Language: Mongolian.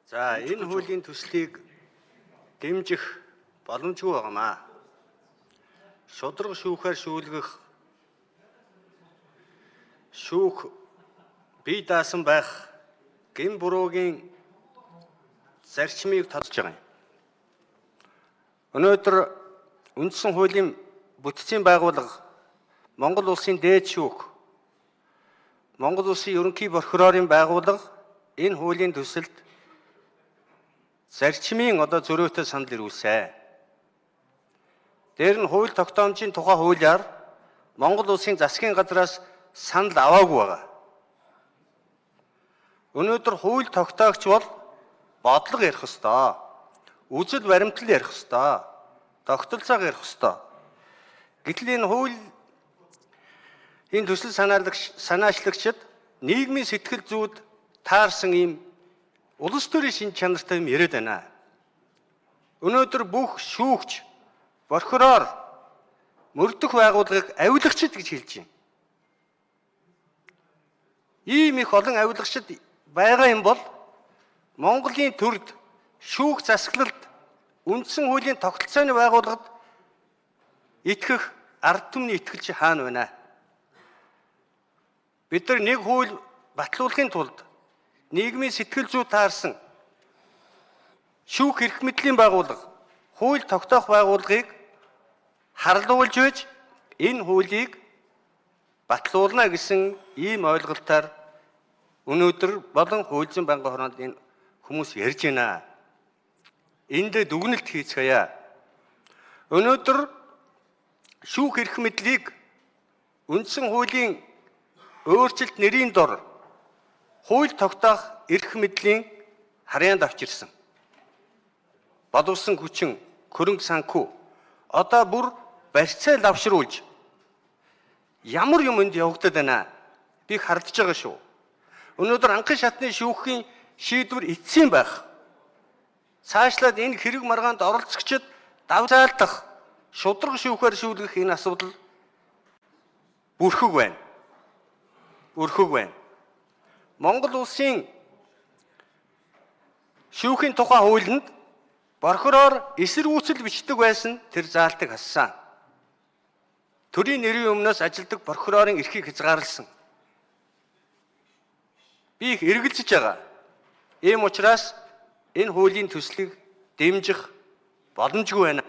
За, энэ хуулийн төслийг дэмжих боломжгүй байгаамаа. Шударга шүүхээр шүүлгэх шүүх бие даасан байх гэм буруугийн зарчмыг тодорч байгаа юм. Өнөөдөр үндсэн хуулийн бүтцийн байгууллага Монгол улсын дээд шүүх, Монгол улсын ерөнхий прокурорын байгууллага энэ хуулийн төсөлд зарчмын одоо зөрөөтэй санал ирүүлсэн. Дээр нь хууль тогтоомжийн тухай хуулиар Монгол улсын засгийн газраас санал аваагүй байгаа. Өнөөдөр хууль тогтоогч бол бодлого ярих ёстой. Үзэл баримтлал ярих ёстой. Тогтолцоог ярих ёстой. Гэтэл энэ хууль энэ төсөл санаачлагчид нийгмийн сэтгэл зүйд таарсан ийм улс төрийн шинж чанартай юм яриад байна. Өнөөдөр бүх шүүгч, прокурор, мөрдөх байгууллагыг авилагчид гэж хэлж байна. Ийм их олон авилагчид байгаа юм бол Монголын төрд шүүх засаглалд үндсэн хуулийн тогтолцооны байгууллагад итгэх ард түмний итгэлч хаана байна? Бид нар нэг хууль батлуулахын тулд нийгмийн сэтгэл зүй таарсан шүүх эрх мэдлийн байгууллага, хууль тогтоох байгууллагыг харлуулж байж энэ хуулийг батлуулна гэсэн ийм ойлголтоор өнөөдөр болон хууль зүйн байнгын хороонд энэ хүмүүс ярьж байна. Энд дүгнэлт хийцгээе. Өнөөдөр шүүх эрх мэдлийг үндсэн хуулийн өөрчлөлт нэрийн дор хууль тогтоох эрх мэдлийн харьяанд авчирсан. Боловсон хүчин, хөрөнгө санхүү одоо бүр барьцаа лавшруулж ямар юм энд явагдаад байна? Би хардж байгаа шүү. Өнөөдөр анхын шатны шүүхийн шийдвэр эцсийн байх. Цаашлаад энэ хэрэг маргаанд оролцогчид давзаалдах, шударга шүүхээр шүүлгэх энэ асуудал бүрхэг байна. Бүрхэг байна. Монгол улсын шүүхийн тухай хуулинд прокурор эсэргүүцэл бичдэг байсан тэр заалтыг хассан. Төрийн нэрийн өмнөөс ажилдаг прокурорын эрхийг хязгаарласан. Би их эргэлзэж байгаа. Ийм учраас энэ хуулийн төслийг дэмжих боломжгүй байна.